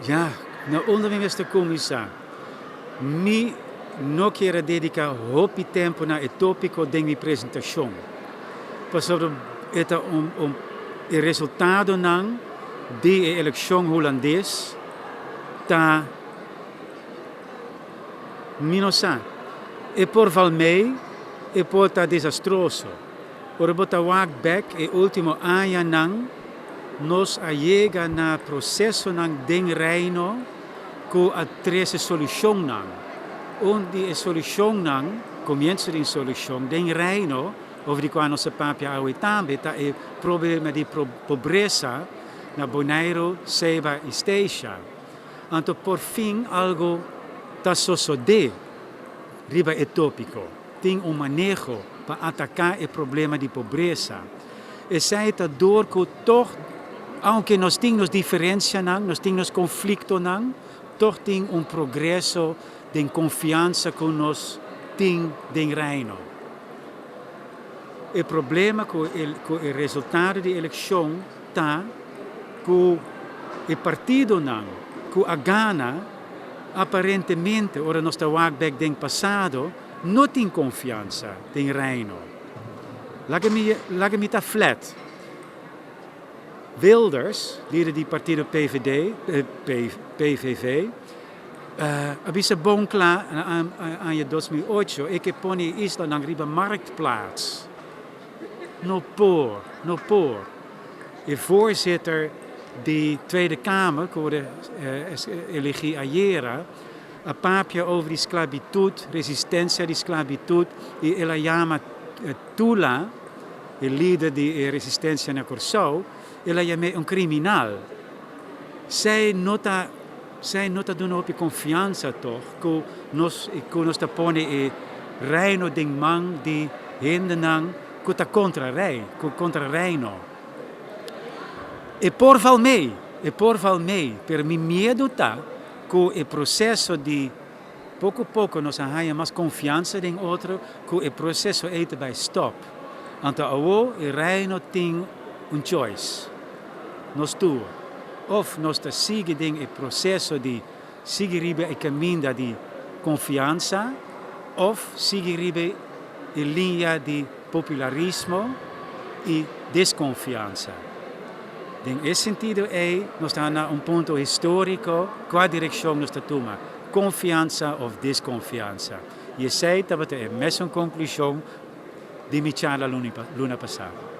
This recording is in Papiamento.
Ya, na unda mi mester kuminsá? Mi no kier a dediká hopi tempu na e tópiko den mi presentashon, pasobra e ta un un e resultadonan di e elekshon hulandes ta mi no sa. E por val mei, e por ta desastroso. Ora bo ta wak bek e último añanan, nos a yega na prosesonan den Reino ku a trese solushonnan. Un di e solushonnan, komienso di un solushon den Reino, over di kua nos a papia awe tambe, ta e problema di pobresa na Boneiru, Saba i Statia. Anto por fin algu ta sosodé riba e tópiko. Tin un maneho pa ataká e problema di pobresa. Esei ta dor ku tòg, aunke nos tin nos diferensianan, nos tin nos konfliktonan, tòg tin un progreso den konfiansa ku nos tin den Reino. E problema ku e resultado di elekshon ta ku e partidonan ku a gana aparentemente ora nos ta wak bek den pasado no tin konfiansa den Reino. Laga mi laga mi ta flat. Wilders, lider di partido PVD, PVV, a bisa bon kla na aña 2008 e ke pone e islanan riba marktplaats. No por, no por. E voorzitter di Tweede Kamer, ku worde elegí ayera, a papia over di sklabitut, resistensia di sklabitut, i el a yama Tula, e lider di e resistensia na Kòrsou, el a yam'é un kriminal. Esei no ta, esei no ta duna hopi konfiansa tòg ku nos, ku nos ta pone e Reino den man di hendenan ku ta kontra Rei, ku kontra Reino. E por val mei, e por val mei, pero mi miedu ta ku e proseso di poko poko nos a haña mas konfiansa den otro, ku e proseso ei ta bai stòp. Anto awo e Reino tin un choice. Nos tur, òf nos ta sigui den e proseso di sigui riba e kaminda di konfiansa òf sigui riba e liña di popularismo i deskonfiansa. Den e sentido ei nos ta na un punto históriko kua direkshon nos ta tuma, konfiansa òf deskonfiansa. I esei tabata e mesun konklushon di mi charla luna pasá.